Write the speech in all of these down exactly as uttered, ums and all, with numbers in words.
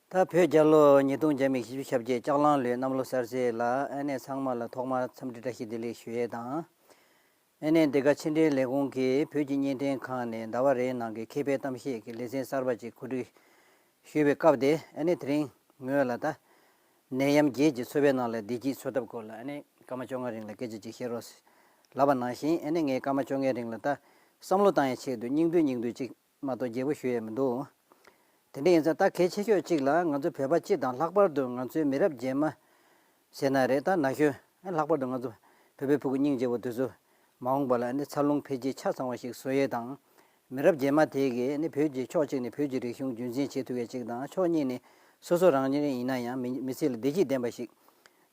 ད་བོད་རྒྱལ་ལོ་ཉིས་སྟོང་བརྒྱ་མེད་བཞི་བཅུ་ཞེ་བརྒྱད་ལྕགས་གླང་ལོའི་གནམ་ལོ་གསར་ཚེས་ལ་ཨ་ནེ་ཚང་མ་ལ་ཐོག་མར་འཚམས་འདྲི་བཀྲ་ཤིས་བདེ་ལེགས་ཞུ་ཡས་དང་། ཨ་ནེ་འདི་ག་ཕྱི་འབྲེལ་ལས་ཁུངས་ཀྱིས་བོད་ཀྱི་བརྙན་འཕྲིན་ཁང་ནས་ཟླ་བ་རེའི་ནང་གི་མཁས་པའི་གཏམ་བཤད་ཀྱི་ལེ་ཚན་གསར་པ་ཅིག་གོ་སྒྲིག་ཞུས་པའི་སྐབས་དེ་ཨ་ནེ་དེ་རིང་ངོས་ལ་ད་ནད་ཡམས་བརྒྱད་ཀྱི་ཚོ་པའི་ནང་ལ་བདེ་སྐྱིད་འཚོལ་ཐབས་སྐོར་ལ་ཨ་ནེ་སྐར་མ་བཅོ་ལྔ་རིང་ལ་སྐད་ཆ་ཅིག་བཤད་རོགས་ལབ་པ་ནང་བཞིན་ཨ་ནེ་ངས་སྐར་མ་བཅོ་ལྔའི་རིང་ལ་ད་བསམ་བློ་བཏང་ཡའི་ཆེད་དུ་སྙིང་བསྡུས་སྙིང་བསྡུས་ཅིག་མ་གཏོགས་རྒྱས་པོ་ཞུ་ཡས་མི་འདུག་དེ་འདྲ་ཡིན་ཙང་ད་གལ་ཆེ་ཤོས་གཅིག་ལ་ང་ཚོ་བོད་པ་སྤྱི་དང་ལྷག་པར་དུ་ང་ཚོའི་མི་རབས་རྗེས་མ་ཟེར་ན་རེད། ད་ན་གཞོན་ལྷག་པར་དུ་ང་ཚོ་བོད་པའི་ཕྲུ་གུ་སྙིང་རྗེ་བོ་དེ་ཚོ་མ་འོངས་པ་ལ་ནི་འཚར་ལོངས་འཕེལ་རྒྱས་ཆ་ཚང་བ་ཞིག་བཟོ་ཡས་དང་། མི་རབས་རྗེས་མ་དེ་གིས་ནི་བོད་ཀྱི་ཕྱོགས་གཅིག་ནས་བོད་ཀྱི་རིག་གཞུང་རྒྱུན་འཛིན་བྱེད་ཐུབ་ཡས་གཅིག་དང་ཕྱོགས་གཉིས་ནས་སོ་སོ་རང་ཉིད་ཡིན་ན་ཡང་མི་མི་ཚེ་ལ་བདེ་སྐྱིད་ལྡན་པ་ཞིག་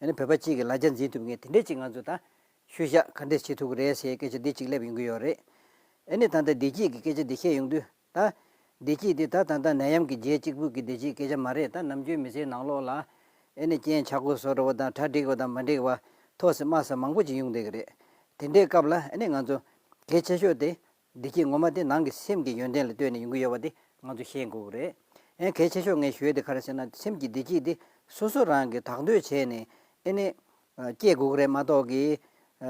ཨ་ནི་བོད་པ་གཅིག་གི་ལ་རྒྱ་འཛིན་ཐུབ་མཁན་དེ་འདྲས་ཅིག་ང་ཚོ་ད། ཤུལ་བཞག་ག་འདྲས་བྱེད་ཐུབ་ཀྱི་རེད་ཟེར་སྐད་ཆ་འདི་གཅིག་སླེབས་ཡོང་གི་ཡོད་རེད། ཨ་ནི་ད་ལྟ་བདེ་སྐྱིད་ཀྱི་སྐད་ཆ་འདི་བཤད་ཡོང་དུས་ད། བདེ་སྐྱིད་འདི་ད་ད་ལྟ་ནད་ཡམས་ཀྱི་རྗེས་གཅིག་པུ་གི་བདེ་སྐྱིད་སྐད་ཆ་མ་རེད། ད་ནམ་རྒྱུན་མི་ཚེའི་ནང་ལོགས་ལ་ཨ་ནི་རྐྱེན་ཆག་སྒོ་བཟོ་འདྲ་བོ་དང་གྲ་འགྲིག་པ་དང་མ་འགྲིག་པ་ཐོག་སེ་དམའ་ས་མང་པོ་ཅིག་ཡོང་བསྡད་ཀྱི་རེད། དེ་འདྲའི་སྐབས་ལ་ཨ་ནི་ང་ཚོ་གལ་ཆེ་ཤོས་དེ་བདེ་སྐྱིད་ངོ་མ་དེ་ནང་གི་སེམས་ཀྱི་ཡོན་ཏན་ལ་ལྟོས་ནས་ཡོང་གི་ཡོད་པ་དེ་ང་ཚོ་ཤེས་དགོས་ཀྱི་རེད། ཨ་ནི་གལ་ཆེ་ཤོས་ངས་ཞུ་ཡས་དེ་ག་རེ་ཟེར་ན་སེམས་ཀྱི་བདེ་སྐྱིད་དེ་སོ་སོ་རང་གིས་དག་འདོད་བྱས་ནས་ཨ་ནི། སྐྱེ་དགོས་ཀྱི་རེད་མ་གཏོགས་ཀྱི།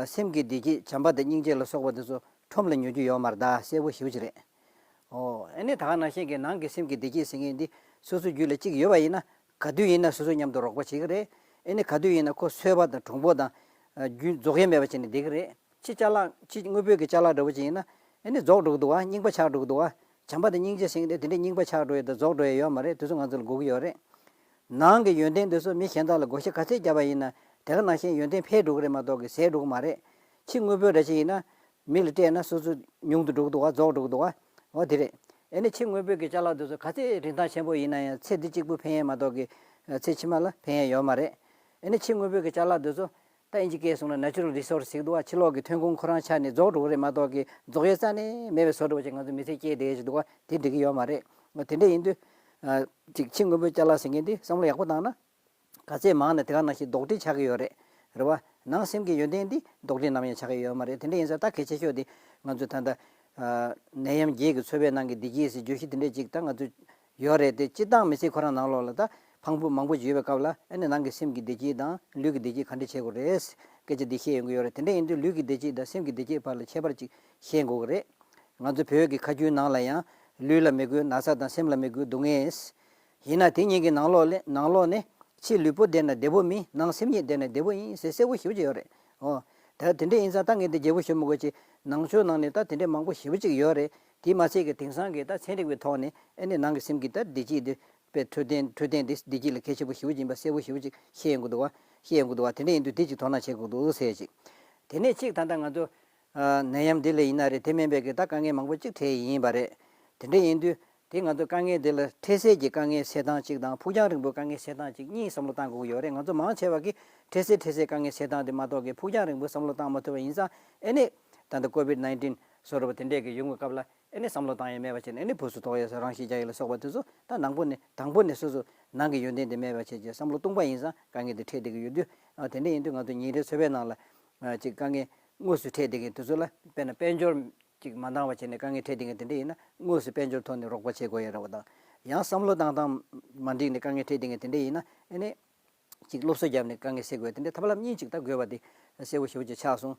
སེམས་ཀྱི་བདེ་སྐྱིད་བྱམས་པ་དང་སྙིང་རྗེ་ལ་སོགས་པ་དེ་ཚོ་ཁྲོམ་ལ་ཉོ་རྒྱུ་ཡོད་མ་རེད་ད་གསལ་པོ་ཞེ་པོ་ཅིག་རེད། ཨོ་ཨ་ནི་ད་ག་ནང་བཞིན་གྱི་ནང་གི་སེམས་ཀྱི་བདེ་སྐྱིད་ཟེར་མཁན་འདི་སོ་སོ་རྒྱུད་ལ་གཅིག་ཡོད་པ་ཡིན་ན་ག་དུས་ཡིན་ན་སོ་སོ་མཉམ་དུ་རོགས་པ་བྱེད་ཀྱི་རེད། ཨ་ནི་ག་དུས་ཡིན་ན་ཁོ་གསོད་པ་དང་གྲུང་པོ་དང་། རྒྱུ་རྫོགས་ཡས་མེད་པ་བྱས་ནས་བསྡད་ཀྱི་རེད། ཕྱི་ཅ་ལག་ཕྱི་དངོས་པོའི་གི་ཅ་ལག་འདྲ་བོ་ཅིག་ཡིན་ན་ཨ་ནི་རྫོགས་འགྲོ་གི་འདུག་བ། རྙིང་པ་ཆགས་འགྲོ་གི་འདུག་བ། བྱམས་པ་དང་སྙིང་རྗེ་ཟེར་མཁན་དེ་དེ་འདྲའི་རྙིང་པ་ཆགས་འགྲོ་ཡས་དང་རྫོགས་འགྲོ་ཡས་ཡོད་མ་རེད། དེ་ཚོ་ང་ཚོ་ལ་དགོས་ཀྱི་ཡོད་རེད། ནང་གི་ཡོན་ཏན་དེ་ཚོ་མི་གཞན་དག་ལ་བགོ་བཤའ་ག་ཚད་བརྒྱབ་པ་ཡིན་ན་དེ་ག་ནང་བཞིན་ཡོན་ཏན་འཕེལ་འགྲོ་གི་རེད་མ་གཏོགས་གི་ཟད་འགྲོ་གི་མ་རེད། ཕྱི་དངོས་པོ་འདྲ་ཞིག་ཡིན་ན་མི་ལ་སྤྲད་ན་སོ་སོ་ཉུང་དུ་འགྲོ་གི་འདུག་བ། རྫོགས་འགྲོ་གི་འདུག་བ། འོ་དེ་རེད། ཨ་ནི་ཕྱི་དངོས་པོའི་གི་ཅ་ལག་དེ་ཚོ་ག་ཚད་རིན་ཐང་ཆེན་པོ་ཡིན་ན་ཡང་ཚེ་འདི་གཅིག་པུ་ཕན་ཡས་མ་གཏོགས་གི་ཚེ་ཕྱི་མ་ལ་ཕན་ཡས་ཡོད་མ་རེད། ཨ་ནི་ཕྱི་དངོས་པོའི་གི་ཅ་ལག་དེ་ཚོ་ད་ཨིན་ཇི་སྐད་གསུངས་ན་natural resource ཟེར་གི་འདུག་བ། ཕྱི་ལོགས་ཀྱི་ཐོན་ཁུངས་ཁོ་རང་ཆ་ནས་རྫོགས་འགྲོ་གི་རེད་མ་གཏོགས་གི་རྫོགས་ཡས་རྩ་ནས་མེད་པའི་བཟོ་འདྲ་བོ་ཅིག་ང་ཚོ་མི་ཚེ་སྐྱེལ་བསྡད་ཀྱི་འདུག་བ། དེ་འགྲིག་གི་ཡོད་མ་རེད། དེ་འདྲ་ཡིན་དུས། ཅིག་ཕྱི་དངོས་པོའི་ཅ་ལག་ཟེར་མཁན་དེ་བསམ་བློ་ཡག་པོ་བཏང་ན། ག་ཚད་མང་ན་དེ་ག་ནང་བཞིན་རྡོག་ཁྲེས་ཆགས་ཀྱི་ཡོད་རེད། རེད་བ། ནང་སེམས་ཀྱི་ཡོན་ཏན་འདི་རྡོག་ཁྲེས་ནམ་ཡང་ཆགས་ཀྱི་ཡོད་མ་རེད། དེ་འདྲ་ཡིན་ཙང་ད་གལ་ཆེ་ཤོས་དེ་ང་ཚོ་ད་ལྟ། ནད་ཡམས་བརྒྱད་ཀྱི་ཚོ་པའི་ནང་གི་བདེ་སྐྱིད་ཟེར་བརྗོད་གཞི་དེ་འདྲ་ཅིག་ད་ང་ཚོ་ཡོད་རེད་དེ། སྤྱིར་བཏང་མི་ཚེ་ཁོ་རང་ནང་ལོགས་ལ་ད་ཕངས་སྤུ་མང་པོ་ཅིག་ཡོད་པའི་སྐབས་ལ་ཨ་ནི་ནང་གི་སེམས་ཀྱི་བདེ་སྐྱིད་དང་ལུས་ཀྱི་བདེ་སྐྱིད་ག་འདྲ་བྱེད་དགོས་རེད། སྐད་ཆ་འདི་བཤད་ཡོང་གི་ཡོད་རེད། དེ་འདྲ་ཡིན་དུས་ལུས་ཀྱི་བདེ་སྐྱིད་དང་སེམས་ཀྱི་བདེ་སྐྱིད་བར་ལ་ཁྱད་པར་ཅིག་ཤེས་དགོས་ཀྱི་རེད། ང་ཚོ་བོད་ཀྱི་ཁ་རྒྱུན་ནང་ལ་ཡང་ལུས་ལ་མི་དགོས་ན་ཚ་དང་སེམས་ལ་མི་དགོས་སྡུག་བསྔལ། ཡིན་ན་དེ་གཉིས་ཀྱི་ནང་ལོགས་ལས་ནང་ལོགས་ནས་ཕྱི་ལུས་པོ་བདེ་ན་བདེ་པོ་མིན། ནང་སེམས་ཉིད་བདེ་ན་བདེ་པོ་ཡིན་ཟེར་གསལ་པོ་ཞེ་པོ་ཅིག་ཡོད་རེད། ཨོ། ད་དེ་འདྲ་ཡིན་ཙང་ད་ངས་འདི་རྒྱས་པོ་ཞུ་མི་དགོས་ཅིག་ནང་ཆོས་ནང་ནས་ད་དེ་འདྲ་མང་པོ་ཞེ་པོ་ཅིག་ཡོད་རེད། དེ་མ་ཚད་ཀྱི་དེང་སང་གི་ད་ཚན་རིག་པའི་ཐོག་ནས་ཨ་ནི་ནང་གི་སེམས་ཀྱི་ད་བདེ་སྐྱིད་དེ་དཔེ་འཕྲོད་བསྟེན་འཕྲོད་བསྟེན་དེ་བདེ་སྐྱིད་ལ་གལ་ཆེན་པོ་ཞེ་པོ་ཅིག་ཡིན་པ་གསལ་པོ་ཞེ་པོ་ཅིག་ཤེས་ཡོང་གི་འདུག་བ། ཤེས་ཡོང་གི་འདུག་བ། དེ་འདྲ་ཡིན་དུས་དེ་ཅིག་དོ་སྣང་བྱེད་དགོས་འདུག་ཟེར་ཅིག་དེ་ནས་གཅིག་ད་ལྟ་ང་ཚོ། ནད་ཡམས་འདི་ལ་ཡིན་ན་རེད། དེ་མིན་པའི་གི་ད་དཀའ་ངལ་མང་པོ་གཅིག་འཕྲད་ཡིན་པ་རེད། དེ་འདྲ་ཡིན་དུས་དེ་ང་ཚོ་དཀའ་ངལ་འདི་ལ་འཕྲལ་སེལ་གྱི་དཀའ་ངལ་སེལ་སྟངས་གཅིག་དང་ཕུགས་རྒྱང་རིང་པོའི་དཀའ་ངལ་སེལ་སྟངས་གཅིག་གཉིས་བསམ་བློ་བཏང་དགོས་ཀྱི་ཡོད་རེད། ང་ཚོ་མང་ཆེ་བ་གིས་འཕྲལ་སེལ་འཕྲལ་སེལ་དཀའ་ངལ་སེལ་སྟངས་དེ་མ་གཏོགས་ཀྱི་ཕུགས་རྒྱང་རིང་པོ་བསམ་བློ་བཏང་མ་ཐུབ་པ་ཡིན་ཙང་ཨེ་ནི། ད་ལྟ་ཀོ་བིད་ནའིན་ཊིན་བཟོ་འདྲ་བ་དེ་འདྲས་ཀྱི་ཡོང་བའི་སྐབས་ལ་ཨེ་ནི་བསམ་བློ་བཏང་ཡས་མེད་པ་བྱས་ནས་ཨེ་ནི་བུ་སུ་དོག་ཡས་སུ་རང་ཤི་རྒྱག་ཡས་ལ་སོགས་པ་དེ་ཚོ་ད་དང་པོ་ནས་དང་པོ་ནས་སོ་སོ་ནང་གི་ཡོན་ཏན་དེ་མེད་པ་བྱས་ཀྱི་བསམ་བློ་སྟོང་པ་ཡིན་ཙང་དཀའ་ངལ་དེ་འཕྲད་བསྡད་ཀྱི་ཡོད་དུས། དེ་འདྲ་ཡིན་དུས་ང་ཚོ་ཉིན་རེའི་འཚོ་བའི་ནང་ལ། ཅིག་དཀའ་ངལ་དངོས་སུ་འཕྲད་བསྡད་མཁན་དེ་ཚོ་ལ་དཔེར་ན་དཔལ་འབྱོར་ཅིག་མ་འདང་བ་བྱས་ནས་དཀའ་ངལ་འཕྲད་བསྡད་མཁན་དེ་འདྲ་ཡིན་ན་དངོས་སུ་དཔལ་འབྱོར་ཐོག་ནས་རོགས་པ་བྱེད་དགོས་ཡ་རེད་བ་དང་། ཡང་བསམ་བློ་བཏང་སྟངས་མ་འགྲིག་ནས་དཀའ་ངལ་འཕྲད་བསྡད་མཁན་དེ་འདྲ་ཡིན་ན་ཨེ་ནི། ཅིག་སློབ་གསོ་བརྒྱབ་ནས་དཀའ་ངལ་སེལ་དགོས་དེ་འདྲའི་ཐབས་ལམ་གཉིས་ཅིག་ད་དགོས་པ་དེ་གསལ་པོ་ཞེ་པོ་ཅིག་ཆགས་སོང་།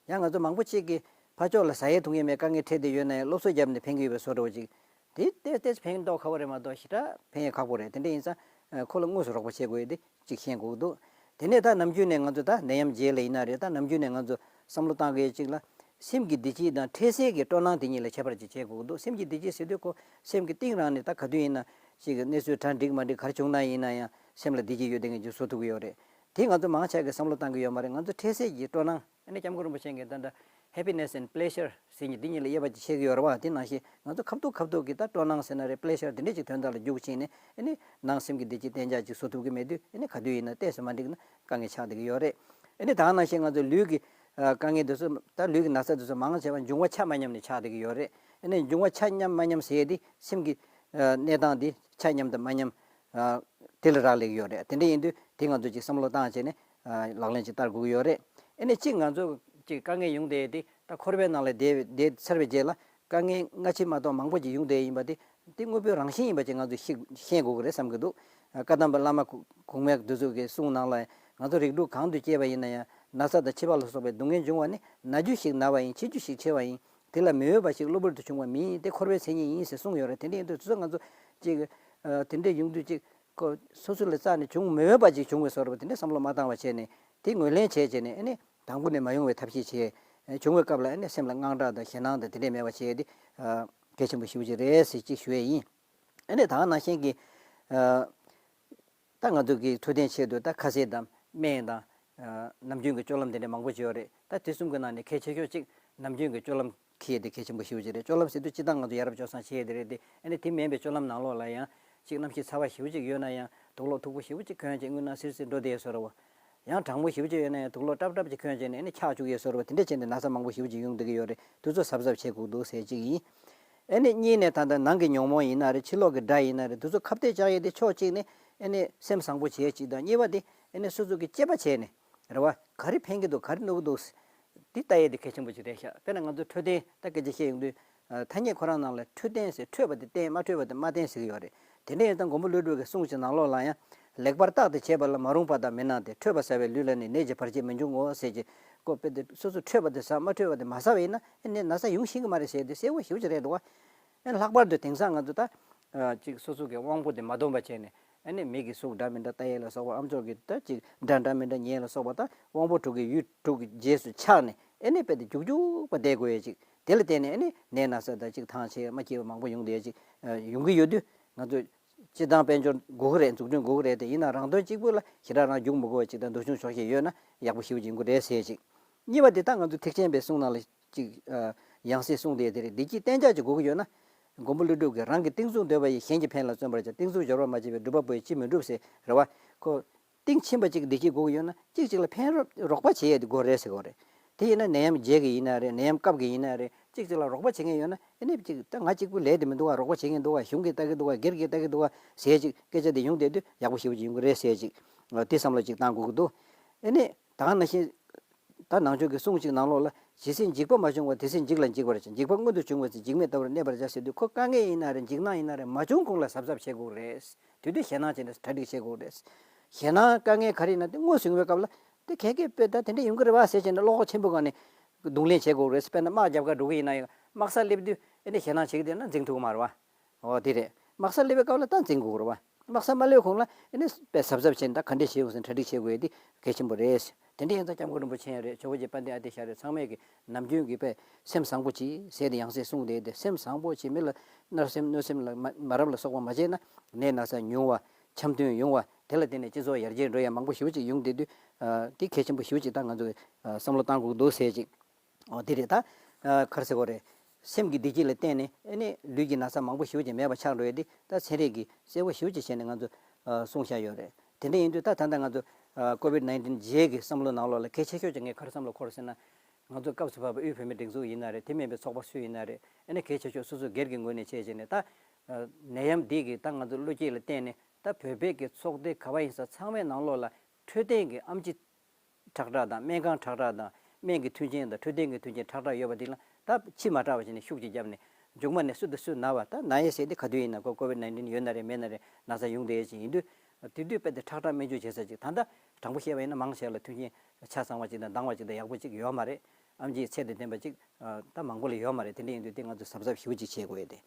ཡང་ང་ཚོ་མང་པོ་ཅིག་གིས་ཕར་ཕྱོགས་ལ་ཟ་ཡས་འཐུང་ཡས་མེད་དཀའ་ངལ་འཕྲད་བསྡད་ཡོད་ན་ཡང་སློབ་གསོ་བརྒྱབ་ནས་ཕན་གྱི་ཡོད་པའི་བཟོ་འདྲ་བོ་ཅིག་དེ་ཏོག་ཙམ་ཕན་མདོག་ཁ་པོ་རེད་མ་གཏོགས་ཞེ་དྲག་ཕན་ཡས་ཁག་པོ་རེད། དེ་འདྲ་ཡིན་ཙང་ཁོ་ལ་དངོས་སུ་རོགས་པ་བྱེད་དགོས་ཡས་དེ་ཅིག་ཤེས་དགོས་ཀྱི་འདུག་དེ་ནས་ད་ནམ་རྒྱུན་ནས་ང་ཚོ་ད་ནད་ཡམས་རྗེས་ལ་ཡིན་ན་རེད། ད་ནམ་རྒྱུན་ནས་ང་ཚོ་བསམ་བློ་བཏང་དགོས་ཡས་ཅིག་ལ། སེམས་ཀྱི་བདེ་སྐྱིད་དང་འཕྲལ་སེལ་གྱི་སྤྲོ་སྣང་དེ་གཉིས་ལ་ཁྱད་པར་ཅིག་བྱེད་དགོས་ཀྱི་འདུག་སེམས་ཀྱི་བདེ་སྐྱིད་ཟེར་དུས་ཁོ་སེམས་ཀྱི་གཏིང་རང་ནས་ད་ག་དུས་ཡིན་ན་ཅིག་གནས་ཚུལ་གྲ་འགྲིག་མ་འགྲིག་ག་རེ་བྱུང་ན་ཡིན་ན་ཡང་སེམས་ལ་བདེ་སྐྱིད་ཡོད་བསྡད་མཁན་ཅིག་བཟོ་ཐུབ་ཀྱི་ཡོད་རེད། དེ་ང་ཚོ་མང་ཆེ་གིས་བསམ་བློ་བཏང་གི་ཡོད་མ་རེད། ང་ཚོ་འཕྲལ་སེལ་གྱི་སྤྲོ་སྣང་ཨ་ནི་སྐྱབས་མགོན་རིན་པོ་ཆེ་གིས་ད་ལྟ་happiness and pleasure ཟེར་མཁན་འདི་གཉིས་ལ་དབྱེ་བ་ཅིག་ཕྱེ་གི་ཡོད་རེད་བ། དེ་ནང་བཞིན་ང་ཚོ་ཁ་ཐུག་ཁ་ཐུག་གི་ད་སྤྲོ་སྣང་ཟེར་ན་རེད། པི་ལེ་ཞར་དེ་འདྲས་ཅིག་དོན་དག་ལ་རྒྱུགས་ཕྱིན་ནས་ཨ་ནི་ནང་སེམས་ཀྱི་བདེ་སྐྱིད་གཏན་འཇགས་ཅིག་བཟོ་ཐུབ་ཀྱི་མེད་དུས་ཨ་ནི་ག་དུས་ཡིན་ན་ཏོག་ཙམ་མ་འགྲིག་ན། དཀའ་ངལ་ཆགས་བསྡད་ཀྱི་ཡོད་རེད། ཨ་ནི་ད་ག་ནང་བཞིན་ང་ཚོ་ལུས་ཀྱི་ཨ་དཀའ་ངལ་དེ་ཚོ་ད་ལུས་ཀྱི་ན་ཚ་དེ་ཚོ་མང་ཆེ་བ་འབྱུང་བ་ཆ་མ་མཉམ་ནས་ཆགས་བསྡད་ཀྱི་ཡོད་རེད། ཨ་ནི་འབྱུང་བ་ཆ་མཉམ་མ་མཉམ་ཟེར་ཡས་དེ་སེམས་ཀྱི་ཨ་གནས་སྟངས་དེ་ཆ་མཉམ་དང་མ་མཉམ་ཨ་དེ་ལ་རག་ལས་ཀྱི་ཡོད་རེད། དེ་འདྲ་ཡིན་དུས་དེ་ང་ཚོ་ཅིག་བསམ་བློ་བཏང་བྱས་ནས་ཨ་ལག་ལེན་ཅིག་བསྟར་དགོས་ཀྱི་ཡོད་རེད། ཨ་ནི་གཅིག་ང་ཚོ་ཅིག་དཀའ་ངལ་ཡོང་བསྡད་དེ་ད་འཁོར་བའི་ནང་ལ་བསྡད་བསྡད་ཚར་བའི་རྗེས་ལ་དཀའ་ངལ་སྔ་ཕྱི་མ་གཏོགས་མང་པོ་ཅིག་ཡོང་བསྡད་ཡིན་པ་དེ་ དེ་དངོས་པོའི་རང་བཞིན་ཡིན་པ་ཅིག་ང་ཚོས་ཤེས་ཤེས་དགོས་ཀྱི་རེད་བསམ་གྱི་འདུག། བཀའ་གདམས་པ་བླ་མ་གོ་གོང་མའི་འདི་ཚོ་གི་གསུང་ནང་ལ་ང་ཚོ་རིགས་དྲུག་གང་དུ་སྐྱེས་པ་ཡིན་ན་ཡང་ན་ཚ་དང་འཆི་བ་ལ་སོགས་པའི་སྡུག་བསྔལ་འབྱུང་བ་ནི་ན་རྒྱུ་ཞིག་ན་བ་ཡིན། འཆི་རྒྱུ་ཞིག་འཆི་བ་ཡིན། དེ་ལ་མི་འོས་པ་ཞིག་གློ་བུར་དུ་བྱུང་བ་མིན། དེ་འཁོར་བའི་མཚན་ཉིད་ཡིན་ཟེར་གསུངས་ཡོད་རེད། དེ་འདྲ་ཡིན་དུས་དེ་ཚོ་ང་ཚོ་ཅིག་ཨ་དེ་འདྲ་ཡོང་དུས་ཅིག་ཁོ་སོ་སོ་ལ་རྩ་ནས་བྱུང་མི་འོས་པ་ཅིག་བྱུང་བའི་བཟོ་འདྲ་པོ་དེ་འདྲ་བསམ་བློ་མ་བཏང་བ་བྱས་ནས་དེ་ངོས་ལེན་བྱས་བྱས་ནས་ཨ་ནི་དང་པོ་ནས་མ་ཡོང་བའི་ཐབས་ཤེས་བྱས། བྱུང་བའི་སྐབས་ལ་ཨ་ནི་སེམས་ལ་དངངས་སྐྲག་དང་ཞེད་སྣང་དང་དེ་འདྲས་མེད་པ་བྱས་ཏེ་ཨ་གལ་ཆེན་པོ་ཞེ་པོ་ཅིག་རེད་ཟེར་ཅིག་ཞུ་ཡས་ཡིན། ཨ་ནི་ད་ག་ནང་བཞིན་གྱི་ཨ་ད་ང་ཚོ་གི་འཕྲོད་བསྟེན་ཆེད་དུ་ད་ཁ་ཟས་དང་སྨན་དང་། ཨ་ནམ་རྒྱུན་གྱི་སྤྱོད་ལམ་དེ་འདྲ་མང་པོ་ཅིག་ཡོད་རེད། ད་དེ་གསུམ་གྱི་ནང་ནས་གལ་ཆེ་ཤོས་གཅིག་ནམ་རྒྱུན་གྱི་སྤྱོད་ལམ་འཁྱེར་ཡས་དེ་གལ་ཆེན་པོ་ཞེ་པོ་ཅིག་རེད། སྤྱོད་ལམ་ཟེར་དུས་སྤྱིར་བཏང་ང་ཚོ་ཡ་རབས་སྤྱོད་བཟང་བྱེད་ཡས་དེ་རེད་དེ། ཨ་ནི་དེ་མིན་པའི་སྤྱོད་ལམ་ནང་ལོགས་ལ་ཡང་གཅིག་གནམ་གཤིས་ཚ་བ་ཞེ་པོ་ཅིག་ཡོད་ན་ཡང་དུག་ལོག་མཐུག་པོ་ཞེ་པོ་ཅིག་གོན་བྱས་རྔུལ་ནག་སིལ་སིལ་འགྲོ་བསྡད་ཡས་བཟོ་འདྲ་པོ། ཡང་གྲང་མོ་ཞེ་པོ་ཅིག་ཡོད་ན་ཡང་དུག་ལོག་སྲབ་སྲབ་ཅིག་གོན་བྱས་ནས་ཨ་ནི་འཁྱག་བཅུག་ཡས་བཟོ་འདྲ་པོ་དེ་འདྲ་བྱས་ནས་ན་ཚ་མང་པོ་ཞེ་པོ་ཅིག་ཡོང་བསྡད་ཀྱི་ཡོད་རེད། དེ་ཚོ་གཟབ་གཟབ་བྱེད་དགོས་འདུག་ཟེར་གཅིག་ཡིན། ཨ་ནི་གཉིས་ནས་ད་ལྟ་ནང་གི་ཉོན་མོངས་ཡིན་ན་རེད། ཕྱི་ལོགས་ཀྱི་དགྲ་ཡིན་ན་རེད། དེ་ཚོ་ཁ་གཏད་བཅག་ཡས་དེ་ཕྱོགས་གཅིག་ནས་ཨ་ནི་སེམས་བཟང་པོ་བྱེད་ཡས་གཅིག་དང་། གཉིས་པ་དེ་ཨ་ནི་སོ་སོ་གི་དཔྱད་པ་བྱས་ནས་རེད་བ། ག་རེ་ཕན་གྱི་འདུག། ག་རེ་གནོད་ཀྱི་འདུག། འདི་ལྟ་ཡས་དེ་གལ་ཆེན་པོ་ཅིག་རེད་ཤག། དཔེར་ན་ང་ཚོ་འཕྲོད་བསྟེན་ད་སྐད་ཆ་བཤད་ཡོང་དུས། ཨ་ཐ་སྙད་ཁོ་རང་ནང་ལ་འཕྲོད་བསྟེན་ཟེར། འཕྲོད་པ་དེ་བསྟེན། མ་འཕྲོད་པ་དེ་མ་བསྟེན་ཟེར་གྱི་ཡོད་རེད། དེ་འདྲ་ཡིན་ཙང་མགོན་པོ་ཀླུ་སྒྲུབ་ཀྱི་གསུང་གི་ནང་ལོགས་ལ་ཡང་། ལེགས་པར་བརྟགས་ཏེ་བྱས་པ་ལ་མ་རུངས་པ་དག་མི་སྣང་སྟེ། འཕྲོད་པ་ཟ་བའི་ལུས་ལ་ནི་ནད་ཀྱི་བར་ཆད་མི་འབྱུང་ངོ་ཟེར་གྱི། ཀོ་པེ་དེ་སོ་སོ་འཕྲོད་པ་དེ་ཟ། མ་འཕྲོད་པ་དེ་མ་ཟ་བ་ཡིན་ན་ཨེ་ནད་ན་ཚ་ཡོང་ཤེས་ཀྱི་མ་རེད་ཟེར་དེ་གསལ་པོ་ཞེ་པོ་ཅིག་རེད་འདུག་བ། ཨེ་ལྷག་པར་དུ་དེང་སང་ང་ཚོ་ད་ཨ་ཅིག་སོ་སོ་གི་དབང་པོ་དེ་མ་སྡོམ་པ་བྱས་ནས། ཨ་ནི་མིག་གིས་གཟུགས་འདྲ་མི་འདྲ་ལྟ་ཡས་ལ་སོགས་པ། ཨ་མཆོག་གིས་ད་ཅིག་སྒྲ་འདྲ་མི་འདྲ་ཉན་ཡས་ལ་སོགས་པ། ད་དབང་པོ་དྲུག་གི་ཡུལ་དྲུག་གི་རྗེས་སུ་ཆགས་ནས་ཨེ་ནི་དཔེ་དེ་རྒྱུག་རྒྱུག་པ་བསྡད་དགོས་ཡས་ཅིག། དེ་ལ་བརྟེན་ནས་ཨེ་ནི་ནད་ན་ཚ་དང་ཅིག་ཐང་ཆད་མ་སྐྱེས་པ་མང་པོ་ཡོང་བསྡད་ཡས་ཅིག་ཡོང་གི་ཡོད་དུས། ང་ཚོ་སྤྱིར་བཏང་དཔལ་འབྱོར་དགོས་ཀྱི་རེད། འཛུགས་སྐྲུན་དགོས་ཀྱི་རེད་དེ། ཡིན་ན་རང་དོན་གཅིག་པུ་ལ་ཞེ་དྲག་རང་རྒྱུག་མི་དགོས་པ་ཅིག་དང་། འདུ་བྱུང་ཆོག་ཤེས་ཡོད་ན་ཡག་པོ་ཞེ་པོ་ཅིག་ཡོང་གི་རེད་ཟེར་ཅིག། གཉིས་པ་དེ་ད་ང་ཚོ་ཐེག་ཆེན་པའི་གསུང་ནང་ལ་ཅིག་ཨ་ཡང་སེ་གསུངས་བསྡད་དེ་རེད། བདེ་སྐྱིད་གཏན་འཇགས་ཅིག་དགོས་ཀྱི་ཡོད་ན། མགོན་པོ་ཀླུ་སྒྲུབ་ཀྱིས་རང་གི་གཏིང་མཚུངས་འདོད་པ་ཡིས། གཞན་གྱི་ཕན་ལ་བརྩོན་པར་བྱ། གཏིང་མཚུངས་སྦྱོར་བ་མ་བྱས་པའི། སྒྲུབ་པ་པོ་ཡིས་ཅི་མི་འགྲུབ་ཟེར་རེད་བ། ཁོ་གཏིང་ཕྱིན་པ་ཅིག་བདེ་སྐྱིད་དགོས་ཀྱི་ཡོད་ན་གཅིག་གཅིག་ལ་ཕན་རོགས་པ་བྱེད་ཡས་དེ་དགོས་རེད་ཟེར་གྱི་ཡོད་རེད། དེ་ཡིན་ན་ནད་ཡམས་རྗེས་ཀྱི་ཡིན་ན་རེད། ནད་ཡམས་སྐབས་ཀྱི་ཡིན་ན་རེད། གཅིག་གཅིག་ལ་རོགས་པ་བྱེད་མཁན་ཡོད་ན། ཨ་ནི་ཅིག་ད་ང་གཅིག་པུ་ལས་དེ་མི་འདུག་ག། རོགས་པ་བྱེད་མཁན་འདུག་ག། གཞུང་གིས་ལྟ་གི་འདུག་ག། སྒེར་གྱིས་ལྟ་གི་འདུག་ག་ཟེར་ཅིག་སྐད་ཆ་དེ་ཡོང་བསྡད་དུས་ཡག་པོ་ཞེ་པོ་ཅིག་ཡོང་གི་རེད་ཟེར་ཅིག། དེ་བསམ་བློ་ཅིག་བཏང་དགོས་ཀྱི་འདུག། ཨ་ནི་ད་ག་ནང་བཞིན། ད་ནང་ཆོས་ཀྱི་གསུང་གཅིག་ནང་ལོགས་ལ། ཇི་སྲིད་འཇིགས་པ་མ་བྱུང་བར། དེ་སྲིད་འཇིགས་ལ་འཇིགས་པར་བྱ། འཇིགས་པ་མངོན་དུ་བྱུང་བའི་ཚེ། འཇིགས་མེད་ལྟ་བུར་གནས་པར་བྱ་ཟེར་དུས། ཁོ་དཀའ་ངལ་ཡིན་ན་རེད། འཇིགས་སྣང་ཡིན་ན་རེད། མ་བྱུང་གོང་ལ་གཟབ་གཟབ་བྱེད་དགོས་རེད། དེ་དུས་ཞེད་སྣང་བྱས་ནས་གྲ་སྒྲིག་བྱེད་དགོས་རེད། ཞེད་སྣང་དཀའ་ངལ་ག་རེ་ཡིན་ན་དེ་སྔོན་བྱུང་བའི་སྐབས་ལ་དེ་གལ་གལ་དཔེ་ད་དེ་འདྲ་ཡོང་གི་རེད་བ་ཟེར་བྱས་ནས་བློ་ཁོག་ཆེན་པོའི་སྒང་ནས་གདོང་ལེན་བྱེད་དགོས་རེད། དཔེར་ན་དམག་རྒྱབ་གར་འགྲོ་གི་ཡིན་ན་ཡང་། དམག་སར་སླེབས་དུས་ཨེ་ནས་ཞེད་སྣང་བྱེད་ཀྱི་བསྡད་ན་འཛིང་ཐུབ་ཀྱི་མ་རེད་བ། འོ་དེ་རེད། དམག་སར་སླེབས་པའི་སྐབས་ལ་ད་འཛིང་དགོས་རེད་བ། དམག་སར་མ་སླེབས་གོང་ལ་ཨེ་ནས་དཔེ་གཟབ་གཟབ་བྱས་ནས་ད་ག་འདྲས་བྱེད་དགོས་ཟེར་གྲ་སྒྲིག་བྱེད་དགོས་ཡས་དེ་གལ་ཆེན་པོ་རེད། དེ་འདྲ་ཡིན་ཙང་སྐྱབས་མགོན་རིན་པོ་ཆེ་ཡང་རེད། ཇོ་བོ་རྗེ་དཔལ་ལྡན་ཨ་ཏི་ཤ་རེད། ཚང་མས་ཀྱི་ནམ་རྒྱུན་གྱི་དཔེ་སེམས་བཟང་པོ་གྱིས་ཟེར་ཏེ་ཡང་སེ་གསུངས་བསྡད་དེ། སེམས་བཟང་པོ་གྱིས་མི་ལ་མནར་སེམས་གནོད་སེམས་ལ་མ་མ་རབས་ལ་སོགས་པ་མ་བྱས་ན། ནད་ན་ཚ་ཉུང་བ། འཆམ་མཐུན་ཡོང་བ། དེ་ལ་བརྟེན་ནས་སྤྱི་ཚོགས་ཡར་རྒྱས་འགྲོ་ཡ་མང་པོ་ཞེ་པོ་ཅིག་ཡོང་བསྡད་དུས། ཨ་དེ་གལ་ཆེན་པོ་ཞེ་པོ་ཅིག་ད་ང་ཚོས་ཨ་བསམ་བློ་བཏང་དགོས་འདུག་ཟེར་ཅིག། འོ་དེ་རེད། ད་ཨ་ག་རེ་ཟེར་དགོས་རེད། སེམས་ཀྱི་བདེ་སྐྱིད་ལ་བརྟེན་ནས་ཨ་ནི་ལུས་ཀྱི་ན་ཚ་མང་པོ་ཞེ་པོ་ཅིག་མེད་པ་ཆགས་འགྲོ་ཡ་དེ་ད་ཚན་རིག་གིས་གསལ་པོ་ཞེ་པོ་ཅིག་བྱས་ནས་ང་ཚོ་ཨ་གསུངས་བཞག་ཡོད་རེད། དེ་འདྲ་ཡིན་དུས་ད་ད་ལྟ་ང་ཚོ་ཨ་ཀོ་བིད་ནའིན་ཊིན་རྗེས་ཀྱི་བསམ་བློ་ནང་ལོགས་ལ་གལ་ཆེ་ཤོས་ཅིག་ངས་ག་རེ་བསམ་བློ་འཁོར་ཟེར་ན། ང་ཚོ་སྐབས་སུ་བབས་པའི་དབུས་བོད་མིའི་སྒྲིག་འཛུགས་ཡིན་ན་རེད། དེ་མིན་པའི་ཚོགས་པ་སུ་ཡིན་ན་རེད། ཨ་ནི་གལ་ཆེ་ཤོས་སོ་སོ་སྒེར་གྱི་ངོས་ནས་བྱས་བྱས་ནས། ད་ཨ་ནད་ཡམས་འདི་གིས་ད་ང་ཚོ་བློ་སྐྱེད་ལ་བརྟེན་ནས། ད་བོད་པའི་གི་ཚོགས་སྡེ་ག་བ་ཡིན་ས་ཚང་མའི་ནང་ལོགས་ལ་འཕྲོད་བསྟེན་གྱི་ཨེམ་ཆི་ཁྲག་ཁྲག་དང་། སྨན་ཁང་ཁྲག་ཁྲག་དང་། སྨན་གྱི་མཐུན་རྐྱེན་དང་། འཕྲོད་བསྟེན་གྱི་མཐུན་རྐྱེན་ཁྲག་ཁྲག་ཡོད་པ་འདི་ལ་ད་ཕྱི་མ་དྲག་པ་བྱས་ནས་ཤུགས་ཀྱིས་བརྒྱབ་ནས། མཇུག་མ་ནས་སུ་དང་སུ་ན་བ། ད་ན་ཡས་ཟེར་དེ་ག་དུས་ཡིན་ན་ཁོ་ཀོ་བིད་ནའིན་ཊིན་ཡོད་ན་རེད། མེད་ན་རེད། ན་ཚ་ཡོང་བསྡད་ཡས་ཅིག་ཡིན་དུས། དེ་དུས་དཔེ་དེ་ཁྲག་ཁྲག་སྨན་བཅོས་བྱེད་ས་ཅིག། ད་ལྟ་དྲང་པོ་བཤད་པ་ཡིན་ན་མང་ཆེ་བ་ལ་མཐུན་རྐྱེན་ཆ་ཚང་བ་ཅིག་དང་། འདང་བ་ཅིག་དང་། ཡག་པོ་ཅིག་ཡོད་མ་རེད། ཨེམ་ཆིའི་ཚད་དང་ལྡན་པ་ཅིག་ཨ་ད་མང་པོ་ལ་ཡོད་མ་རེད། དེ་འདྲ་ཡིན་དུས་དེ་ང་ཚོས་གཟབ་གཟབ་ཞེ་པོ་ཅིག་བྱེད་དགོས་ཡས་དེ།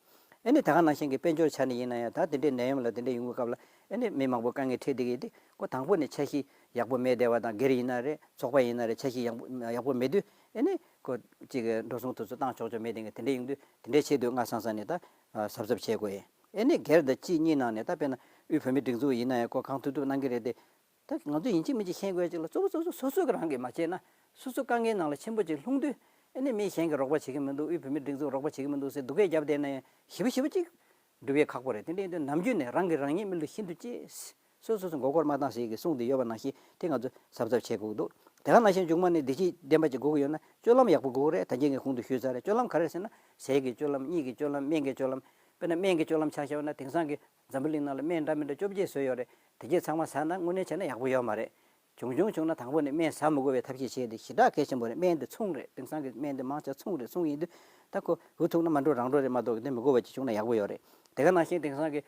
ཨ་ནི་ད་ག་ནང་བཞིན་གྱི་དཔལ་འབྱོར་ཆ་ནས་ཡིན་ན་ཡང་། ད་དེ་འདྲའི་ནད་ཡམས་ལ་དེ་འདྲ་ཡོང་བའི་སྐབས་ལ་ཨ་ནི་མི་མང་པོ་དཀའ་ངལ་འཕྲད་བསྡད་ཀྱི་ཡོད་དེ། ཁོ་དང་པོ་ནས་འཆར་གཞི་ཡག་པོ་མེད་བསྡད་པ་དང་། སྒེར་ཡིན་ན་རེད། ཚོགས་པ་ཡིན་ན་རེད། འཆར་གཞི་ཡག་པོ་ཡག་པོ་མེད་དུས་ཨ་ནི་ཁོ་ཅིག་གི་འགྲོ་སོང་དེ་ཚོ་བཏང་ཆོག་ཆོག་མེད་དེ། དེ་འདྲ་ཡོང་དུས་དེ་འདྲའི་ཆེད་དུ་སྔ་སང་སང་ནས་ད་གཟབ་གཟབ་བྱེད་དགོས་ཡས། ཨ་ནི་སྒེར་དང་སྤྱི་གཉིས་ནང་ནས། ད་དཔེར་ན་དབུས་བོད་མིའི་སྒྲིག་འཛུགས་ཡིན་ན་ཡང་ཁོ་གང་ཐུབ་ཐུབ་གནང་གི་རེད་དེ། ད་ང་ཚོ་ཡིན་གཅིག་མིན་གཅིག་ཤེས་དགོས་ཅིག་ལ། གཙོ་བོ་གཙོ་བོ་སོ་སོ་གི་རང་གིས་མ་བྱས་ན། སོ་སོ་དཀའ་ངལ་ནང་ལ་ཆེན་པོ་ཅིག་ལྷུང་དུས་ཨ་ནི་མི་གཞན་གྱིས་རོགས་པ་བྱེད་ཀྱི་མི་འདུག། དབུས་བོད་མིའི་སྒྲིག་འཛུགས་རོགས་པ་བྱེད་ཀྱི་མི་འདུག་ཟེར་སྡུག་སྐད་བརྒྱབ་བསྡད་ན་ཡང་ཞེ་པོ་ཞེ་པོ་ཅིག་སྒྲུབ་ཡས་ཁག་པོ་རེད། དེ་འདྲ་ཡིན་དུས་ནམ་རྒྱུན་ནས་རང་གིས་རང་ཉིད་མི་ལ་ཤིན་ཏུ་གཅེས། སོ་སོ་སོ་མགོ་སྐོར་མ་བཏང་ཟེར་གྱི་གསུང་དེ་ཡོད་པ་ནང་བཞིན་དེ་ང་ཚོ་གཟབ་གཟབ་བྱེད་དགོས་ཀྱི་འདུག། དེ་ག་ནང་བཞིན་མཇུག་མ་ནས་བདེ་སྐྱིད་ལྡན་པ་ཅིག་དགོས་ཀྱི་ཡོད་ན་སྤྱོད་ལམ་ཡག་པོ་དགོས་ཀྱི་རེད། ད་གིན་ངས་གོང་དུ་ཞུས་ཚར་རེད། སྤྱོད་ལམ་ག་རེ་ཟེར་ན། ཟས་ཀྱི་སྤྱོད་ལམ། གཉིད་ཀྱི་སྤྱོད་ལམ། སྨན་གྱི་སྤྱོད་ལམ། དཔེར་ན་སྨན་གྱི་སྤྱོད་ལམ་ཆ་བཞག་ན་དེང་སང་གི་འཛམ་བུ་གླིང་ནང་ལ་སྨན་འདྲ་མི་འདྲ་བཅོ་བརྒྱད་བཟོས་ཡོད་རེད། དེ་གྱད་ཚང་མ་ཟ་ན་དངོས་གནས་བྱས་ན་ཡག་པོ་ཡོད་མ་རེད། བྱུང་བྱུང་བྱུང་ན་དང་པོ་ནས་སྨན་ཟ་མི་དགོས་པའི་ཐབས་ཤེས་བྱས་ཏེ་ཞེ་དྲག་གལ་ཆེན་པོ་རེད། སྨན་དེ་ཚོང་རེད། དེང་སང་གི་སྨན་དེ་མང་ཆེ་ཚོང་རེད། ཚོང་ཡིན་དུས་ད་ཁོ་འུ་ཐུག་ན་མ་འགྲོ་རང་འགྲོ་རེད་མ་གཏོགས་དེ་མི་དགོས་པ་ཅིག་བྱུང་ན་ཡག་པོ་ཡོད་རེད། དེ་ག་ནང་བཞིན་དེང་སང་གི་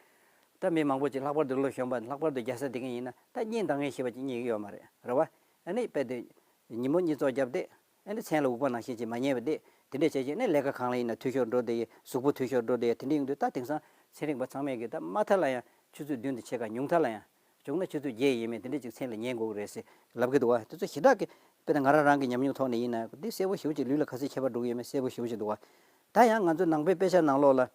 ད་མི་མང་པོ་ཅིག་ལྷག་པར་དུ་ལོ་གཞོན་པ་ལྷག་པར་དུ་རྒྱལ་ས་དེ་ག་ཡིན་ན་ད་གཉེན་དང་ངེས་ཤེས་པ་ཅིག་རྙེད་ཀྱི་ཡོད་མ་རེད། རེད་བ། ཨ་ནི་དཔེ་དེ་ཉིན་མོ་གཉིད་ཚོགས་བརྒྱབ་སྟེ། ཨ་ནི་མཚན་ལ་འུག་པ་ནང་བཞིན་ཅིག་མ་རྙེད་པ་དེ། དེ་འདྲས་བྱས་ཀྱི་ནི་ལས་ཀ་གང་ལ་ཡིན་ན་འཐུས་ཤོར་འགྲོ་བསྡད་ཡོད། གཟུགས་པོ་འཐུས་ཤོར་འགྲོ་བསྡད་ཡོད། དེ་འདྲས་ཡོང་དུས་ད་དེང་སང་ཚན་རིག་པ་ཚང་མས་ཀྱི་ད་དམའ་མཐའ་ལ་ཡང་ཆུ་ཚོད་བདུན་དང་ཕྱེད་ཀ། ཉུང་མཐའ་ལ་ཡང་བྱུང་ན་ཆུ་ཚོད་བརྒྱད་ཡིན་མིན་དེ་འདྲས་ཅིག་མཚན་ལ་ཉན་དགོས་ཀྱི་རེད་ཟེར་ལབ་ཀྱི་འདུག་བ། དེ་ཚོ་ཞེ་དྲག་གི་དཔེར་ན་ང་རང་རང་གི་ཉམས་མྱོང་ཐོག་ནས་ཡིན་ན་འདི་གསལ་པོ་ཞེ་པོ་ཅིག་ལུས་ལ་ག་ཚོད་ཁྱད་པར་འགྲོ་གི་ཡོད་མེད་གསལ་པོ་ཞེ་པོ་ཅིག་འདུག་བ། ད་ཡང་ང་ཚོ་ནང་པའི་དཔེ་ཆ་ནང་ལོགས་ལ།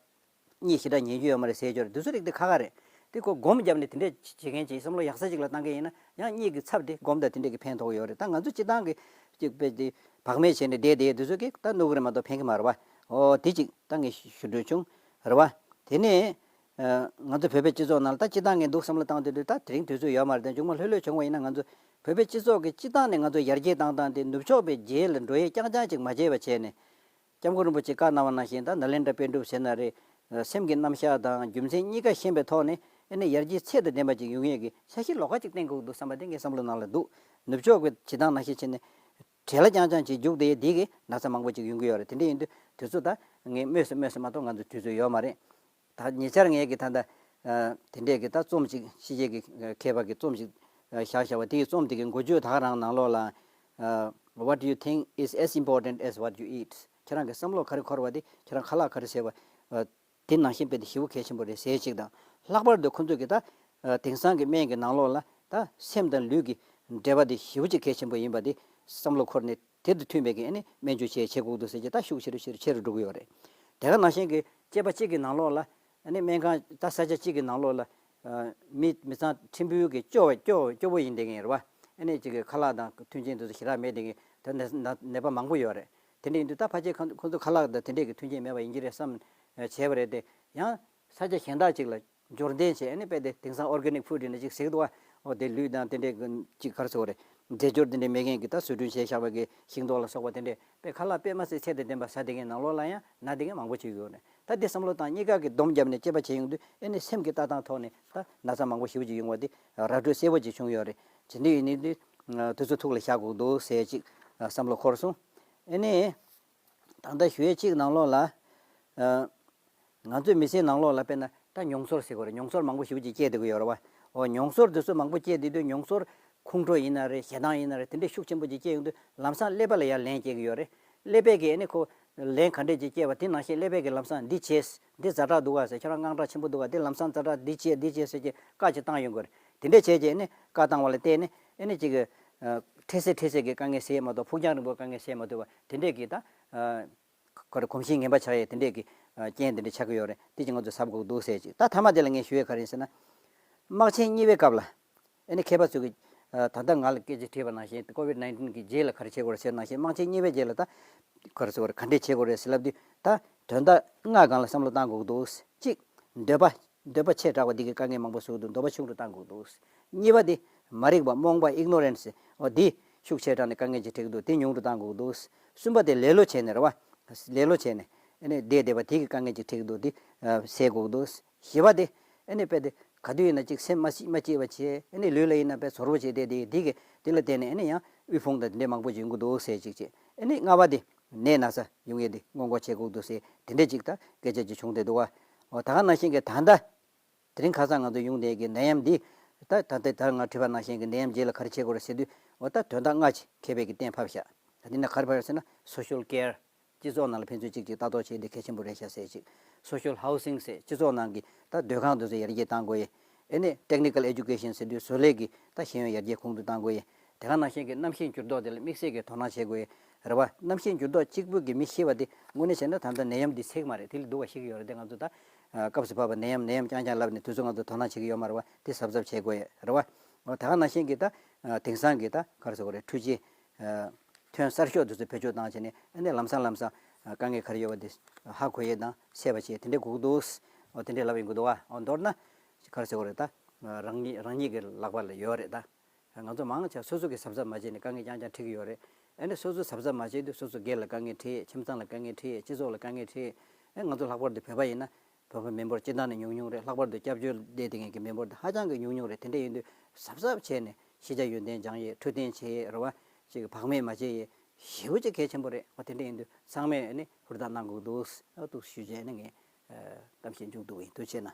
གཉིད་ཞེ་དྲག་ཉལ་རྒྱུ་ཡོད་མ་རེད་ཟེར་ཡོད་རེད། དེ་ཚོ་རིགས་དེ་ཁག་ཁག་རེད། དེ་ཁོ་སྒོམ་བརྒྱབ་ནས་དེ་འདྲས་བྱེད་མཁན་ཅིག་བསམ་བློ་ཡག་ས་ཅིག་ལ་བཏང་མཁན་ཡིན་ན་ཡང་གཉིད་ཀྱི་ཚབ་དེ་སྒོམ་དང་དེ་འདྲས་ཀྱི་ཕན་ཐོགས་ཡོད་རེད། ད་ང་ཚོ་སྤྱིར་བཏང་གི་ཅིག་དཔེ་དེ་བག་མེད་བྱས་ནས་བསྡད་བསྡད་དེ་ཚོ་གིས་ད་གནོད་གི་རེད་མ་གཏོགས་ཕན་གི་མ་རེད་བ། ཨོ་དེ་ཅིག་ད་ངས་ཞུ་འདོད་བྱུང་། རེད་བ། དེ་ནས་ང་ཚོ་བོད་པའི་སྤྱི་ཚོགས་ནང་ལ་ད་སྤྱིར་བཏང་ངས་འདུག་བསམ་བློ་བཏང་དུས་དུས་ད་དེ་རིང་དུས་ཚོད་ཡོད་མ་རེད། དེ་མཇུག་མ་ལྷོད་ལྷོད་བྱུང་བ་ཡིན་ན་ང་ཚོ་བོད་པའི་སྤྱི་ཚོགས་ཀྱི་སྤྱིར་བཏང་ནས་ང་ཚོ་ཡར་རྒྱས་བཏང་སྟངས་དེ་ནུབ་ཕྱོགས་པའི་རྗེས་ལ་འགྲོ་ཡས་རྐྱང་རྐྱང་ཅིག་མ་བྱས་པ་བྱས་ནས། སྐྱབས་མགོན་རིན་པོ་ཆེས་བཀའ་གནང་བ་ནང་བཞིན་ད་ནཱ་ལེནྡྲ་པཎ་གྲུབ་ཟེར་ན་རེད། སེམས་ཀྱི་རྣམ་གཞག་དང་རྒྱུ་མཚན་གཉིས་ཀ་ཤེས་པའི་ཐོག་ནས་ཨ་ནི་ཡར་རྒྱས་ཚད་དང་ལྡན་པ་ཅིག་ཡོང་ཡས་ཀྱི་འཆར་གཞི་ལོགས་ཀ་ཅིག་བཏིང་དགོས་འདུག་བསམ་པ་དེ་ངའི་བསམ་བློ་ནང་ལ་འདུག་ནུབ་ཕྱོགས་ཀྱི་བྱེད་སྟངས་ནང་བཞིན་བྱས་ནས་བྲེལ་ལ་རྐྱང་རྐྱང་བྱེད་རྒྱུགས་དེ་འདི་གིས་ན་ཚ་མང་པོ་ཅིག་ཡོང་གི་ཡོད་རེད། དེ་འདྲ་ཡིན་དུས་དུས་ཚོད་ད་ངས་སྨོས་སུ་སྨོས་སུ་མ་གཏོགས་ང་ཚོ་དུས་ཚོད་ཡོད་མ་རེད། ད་ཉེ་ཆར་ངས་ཀྱི་ད་ལྟ་ཨ་དེ་འདྲས་ཀྱི་ད་རྩོམ་ཅིག་ཕྱི་རྒྱལ་གྱི་ཨ་མཁས་པ་གི་རྩོམ་ཅིག་ཨ་བཞག་བཞག་པ་དེའི་རྩོམ་དེ་གི་འགོ་བརྗོད་ད་ག་རང་ནང་ལོགས་ལ་ཨ། What you think is as important as what you eat. ཁྱེད་རང་གི་བསམ་བློ་ག་རེ་འཁོར་བ་དེ་ཁྱེད་རང་ཁ་ལག་ག་རེ་བཟས་པ་ཨ་དེ་ནང་བཞིན་དཔེ་དེ་ཞེ་པོ་གལ་ཆེན་པོ་རེད་ཟེར་ཅིག་དང་། ལྷག་པར་དུ་ཁོང་ཚོས་ཀྱི་ད་ཨ་དེང་སང་གི་སྨན་གྱི་ནང་ལོགས་ལ་ད་སེམས་དང་ལུས་ཀྱི་འབྲེལ་བ་དེ་ཞེ་པོ་ཅིག་གལ་ཆེན་པོ་ཡིན་པ་དེ་བསམ་བློ་འཁོར་ནས། དེ་དང་མཐུན་པའི་གི་ཨ་ནི་སྨན་བཅོས་བྱེད་བྱེད་དགོས་འདུག་ཟེར་གྱི་ད་ཤུགས་ཆེ་རུ་ཆེ་རུ་ཆེ་རུ་འགྲོ་གི་ཡོད་རེད། དེ་ག་ནང་བཞིན་གྱི་སྐྱེས་པ་གཅིག་གི་ནང་ལོགས་ལ་ཨ་ནི་སྨན་ཁང་ད་ས་ཆ་གཅིག་གི་ནང་ལོགས་ལ་ཨ་མི་མི་ཚང་ཕྲན་བུ་གི་སྐྱོ་བ་སྐྱོ་སྐྱོ་བོ་ཡིན་བསྡད་མཁན་རེད་བ། ཨ་ནི་གཅིག་གི་ཁ་ལག་དང་མཐུན་རྐྱེན་དེ་ཚོ་ཞེ་དྲག་མེད་བསྡད་མཁན་ད་ནད་ནད་ནད་པ་མང་པོ་ཡོད་རེད། དེ་འདྲ་ཡིན་དུས་ད་ཕལ་ཆེར་ཁོང་ཁོང་ཚོ་ཁ་ལག་དང་དེ་འདྲས་ཀྱི་མཐུན་རྐྱེན་མེད་པ་ཡིན་གྱི་རེད་བསམ་བྱས་པ་རེད་དེ། ཡང་ས་ཆ་གཞན་དག་ཅིག་ལ། འབྱོར་ལྡན་བྱས་ཨ་ནི་དཔེ་དེ་དེང་སང་organic food ཡིན་ན་ཅིག་ཟེར་གི་འདུག་བ། འོ་དེ་ལུད་དང་དེ་འདྲའི་ཅིག་ག་རེ་ཟེར་དགོས་རེད། རྫས་སྦྱོར་དེ་འདྲའི་མེད་མཁན་གྱི་ད་བཟོ་སྐྲུན་བྱས་བཞག་པ་གི་ཤིང་ཏོག་ལ་སོགས་པ་དེ་འདྲས་དཔེ་ཁ་ལག་དཔེ་མ་སྲིད་ཚད་དང་ལྡན་པ་ཟ་བསྡད་མཁན་ནང་ལོགས་ལ་ཡང་ན་བསྡད་མཁན་མང་པོ་ཅིག་ཡོད་རེད། ད་དེ་བསམ་བློ་བཏང་གཉིས་ཀ་གི་སྡོམ་བརྒྱབ་ནས་དཔྱད་པ་བྱས་ཡོང་དུས་ཨ་ནི་སེམས་ཀྱི་ལྟ་སྟངས་ཐོག་ནས་ད་ན་ཚ་མང་པོ་ཞེ་པོ་ཅིག་ཡོང་བ་དེ་ར་སྤྲོད་གསལ་པོ་ཅིག་བྱུང་ཡོད་རེད། དེ་འདྲ་ཡིན་ནའི་དུས་དེ་ཚོ་ཐུགས་ལ་བཞག་དགོས་འདུག་ཟེར་ཅིག་བསམ་བློ་འཁོར་སོང་། ཨ་ནི། ད་ལྟ་ཞུ་ཡས་གཅིག་ནང་ལོགས་ལ། ཨ། ང་ཚོའི་མི་ཚེའི་ནང་ལོགས་ལ་དཔེར་ན་ད་མྱོང་ཚོར་ཟེར་དགོས་རེད། མྱོང་ཚོར་མང་པོ་ཞེ་པོ་ཅིག་སྐྱེས་བསྡད་ཀྱི་ཡོད་རེད་བ། འོ་མྱོང་ཚོར་དེ་ཚོ་མང་པོ་སྐྱེས་བསྡད་དུས་མྱོང་ཚོར་ཁོང་ཁྲོ་ཡིན་ན་རེད། ཞེ་སྡང་ཡིན་ན་རེད། དེ་འདྲའི་ཤུགས་ཆེན་པོ་ཅིག་སྐྱེས་ཡོང་དུས་ལམ་སང་ཀླད་པ་ལ་ཡང་ལན་སྐྱེལ་གྱི་ཡོད་རེད། ཀླད་པས་ཀྱིས་ཨ་ནི་ཁོ་ལན་ག་འདྲས་ཅིག་སྐྱེལ་བ་དེ་ནང་བཞིན་ཀླད་པས་ཀྱིས་ལམ་སང་འདི་བྱས། འདི་ཛ་དྲག་འདུག་ག་ཟེར། ཁྱོད་རང་དངངས་སྐྲག་ཆེན་པོ་འདུག་ག་འདི་ལམ་སང་ཛ་དྲག་འདི་བྱས་འདི་བྱས་ཟེར་གྱི་བཀའ་ཅིག་བཏང་ཡོང་གི་རེད། དེ་འདྲས་བྱས་རྗེས་ཨ་ནི་བཀའ་བཏང་བ་ལ་བརྟེན་ནས་ཨ་ནི་ཅིག་གི་ཨ། འཕྲལ་སེལ་འཕྲལ་སེལ་གྱི་དཀའ་ངལ་སེལ་ཡས་མ་གཏོགས་ཕུགས་རྒྱང་རིང་པོའི་དཀའ་ངལ་སེལ་མ་ཐུབ་པ་དེ་འདྲས་ཀྱི་ད། ཨ། ག་རེ་གོམས་གཤིས་ངན་པ་ཆགས་ཡས་དེ་འདྲས་ཀྱི་ཨ། རྐྱེན་དེ་འདྲས་ཆགས་ཀྱི་ཡོད་རེད། དེ་ཅིག་ང་ཚོས་གཟབ་དགོས་འདུག་ཟེར་ཅིག་ད་མཐའ་མ་དེ་ལ་ངས་ཞུ་ཡས་ག་རེ་ཡིན་ཟེར་ན། དམག་ཆེན་གཉིས་པའི་སྐབས་ལ། ཨ་ནི་མཁས་པ་ཚོས་ཀྱི་ཨ། ད་ལྟ་ང་ལ་སྐད་ཆ་དྲིས་པ་ནང་བཞིན་ཀོ་ཝིད་ནའིན་ཊིན་གྱི་རྗེས་ལ་ག་རེ་བྱེད་དགོས་རེད་ཟེར་ནང་བཞིན་དམག་ཆེན་གཉིས་པའི་རྗེས་ལ་ད་ག་རེ་ཟེར་དགོས་རེད། ག་འདྲས་བྱེད་དགོས་རེད་ཟེར་ལབ་དུས་ད་དོན་དག་ལྔ་སྒང་ལ་བསམ་བློ་བཏང་དགོས་འདུག་གཅིག་འདོད་པ། འདོད་པ་ཆེ་དྲགས་པ་འདི་གིས་དཀའ་ངལ་མང་པོ་བཟོ་གི་འདུག་འདོད་པ་ཆུང་རུ་བཏང་དགོས་འདུག་གཉིས་པ་དེ། མ་རིག་པ་རྨོངས་པ་ཨིག་ནོ་རེན་སི། འོ་འདི་ཤུགས་ཆེ་དྲགས་ནས་དཀའ་ངལ་ཅིག་འཕྲད་ཀྱི་འདུག་དེ་ཉུང་རུ་བཏང་དགོས་འདུག་གསུམ་པ་དེ་ལེ་ལོ་བྱས་ནས་རེད་བ། ལེ་ལོ་བྱས་ནས་ཨ་ནི་བསྡད་བསྡད་པ་དེ་གིས་དཀའ་ངལ་ཅིག་འཕྲད་ཀྱི་འདུག་དེ་ཨ། སེལ་དགོས་ཀྱི་འདུག་བཞི་པ་དེ་ཨ་ནི་དཔེ་དེ་ག་དུས་ཡིན་ན་ཅིག་སེམས་མ་སྐྱིད་མ་སྐྱིད་པ་བྱས། ཨ་ནི་ལུས་ལ་ཡིན་ན་དཔེ་ཚོར་བ་བྱས་བསྡད་དེ་དེ་གིས་དེ་ལ་བརྟེན་ནས་ཨ་ནི་ཡང་དབུལ་ཕོངས་དང་དེ་འདྲའི་མང་པོ་ཅིག་ཡོང་གི་འདུག་ཟེར་ཅིག་བྱས། ཨ་ནི་ལྔ་པ་དེ་ནད་ན་ཚ་ཡོང་ཡས་དེ་སྔོན་འགོག་བྱེད་དགོས་ཀྱི་འདུག་ཟེར་དེ་འདྲའི་ཅིག་ད་སྐད་ཆ་ཅིག་བྱུང་བསྡད་འདུག་བ། འོ་ད་ག་ནང་བཞིན་གྱི་ད་ལྟ། དེ་རིང་ཁ་སང་ང་ཚོ་ཡོང་བསྡད་ཀྱི་ནད་ཡམས་འདི། ད་ད་ལྟ་ད་ང་དྲིས་པ་ནང་བཞིན་གྱི་ནད་ཡམས་རྗེས་ལ་ག་རེ་བྱེད་དགོས་རེད་ཟེར་དུས། འོ་ད་དོན་དག་ལྔ་ཅིག་མཁས་པས་ཀྱི་གཏན་ཕབ་བཞག་ད་འདི་ན་ག་རེ་ཕབ་ཡོད་ཟེར་ན་social care། སྤྱི་ཚོགས་ནང་ལ་ཕན་ཚུན་གཅིག་གཅིག་ལྟ་རྟོག་བྱེད་འདི་གལ་ཆེན་པོ་རེད་ཤག་ཟེར་ཅིག social housing ཟེར་སྤྱི་ཚོགས་ནང་གི་ད་སྡོད་ཁང་དེ་ཚོ་ཡར་རྒྱས་གཏང་དགོས་ཡས། ཨེ་ནས་technical education ཟེར་དུས་བཟོ་ལས་ཀྱི་ད་ཤེས་ཡོན་ཡར་རྒྱས་གོང་དུ་གཏང་དགོས་ཡས། དེ་ག་ནང་བཞིན་གྱི་གནམ་གཤིས་འགྱུར་ལྡོག་དེ་ལ་དམིགས་བསལ་གྱི་དོ་སྣང་བྱེད་དགོས་ཡས་རེད་བ། གནམ་གཤིས་འགྱུར་ལྡོག་གཅིག་པུ་གིས་མི་ཤི་བ་དེ་དངོས་གནས་བྱས་ན་ད་ལྟ་ནད་ཡམས་འདི་ཚེག་མ་རེད། དེ་ལས་སྡུག་པ་ཤི་གི་ཡོད་རེད། དེ་ང་ཚོ་ད་སྐབས་སུ་བབས་པ་ནད་ཡམས་ནད་ཡམས་རྐྱང་རྐྱང་ལབ་ནས་དུས་ཚོད་ང་ཚོ་དོ་སྣང་བྱེད་ཀྱི་ཡོད་མ་རེད་བ། དེ་གཟབ་གཟབ་བྱེད་དགོས་ཡས་རེད་བ། འོ་དེ་ག་ནང་བཞིན་གྱི་ད་དེང་སང་གི་ད་ག་རེ་ཟེར་དགོས་རེད། འཕྲུལ་ཆས་ཐོན་གསར་ཤོས་དེ་ཚོ་བེད་སྤྱོད་བཏང་བྱས་ནས་ཨ་ནི་ལམ་སང་ལམ་སང་དཀའ་ངལ་ག་རེ་ཡོད་པ་དེ་ཧ་གོ་ཡས་དང་སེལ་བ་བྱས་དེ་འདྲས་དགོས་ཀྱི་འདུག་འོ་དེ་འདྲས་ལབ་ཡོང་གི་འདུག་བ། འོ་མདོར་ན་ག་རེ་ཟེར་དགོས་རེད། ད་རང་ཉིད་རང་ཉིད་ཀྱི་ལག་པ་ལ་ཡོད་རེད་ད། ང་ཚོ་མང་ཆེ་སོ་སོ་གིས་གཟབ་གཟབ་མ་བྱས་ནས་དཀའ་ངལ་རྐྱང་རྐྱང་འཕྲད་ཀྱི་ཡོད་རེད། ཨ་ནི་སོ་སོ་གཟབ་གཟབ་མ་བྱས་དུས་སོ་སོ་སྒེར་ལ་དཀའ་ངལ་འཕྲད། ཁྱིམ་ཚང་ལ་དཀའ་ངལ་འཕྲད། སྤྱི་ཚོགས་ལ་དཀའ་ངལ་འཕྲད། ཨ་ང་ཚོ་ལྷག་པར་དུ་བོད་པ་ཡིན་ན་བོད་པ་མི་འབོར་སྤྱིར་བཏང་ནས་ཉུང་ཉུང་རེད། ལྷག་པར་དུ་སྐྱབས་བཅོལ་བསྡད་བསྡད་མཁན་གྱི་མི་འབོར་དེ་ཧ་ཅང་གི་ཉུང་ཉུང་རེད། དེ་འདྲ་ཡིན་དུས་གཟབ་གཟབ་བྱས་ནས་ཤེས་བྱ་ཡོན་ཏན་སྦྱང་ཡས། འཕྲོད་བསྟེན་བྱེད་ཡས་རེད་བ། ཅིག་བག་མེད་མ་བྱེད་ཡས་ཞེ་པོ་ཅིག་གལ་ཆེན་པོ་རེད། འོ་དེ་འདྲ་ཡིན་དུས་ཚང་མས་ཨ་ནི་ཧུར་ཐག་གནང་དགོས་འདུག་འོ་འདུག་ཞུས་བྱས་ནས་ངས་ གཏམ་བཤད་མཇུག་བསྡུ་བ་ཡིན། ཐུགས་རྗེ་གནང་།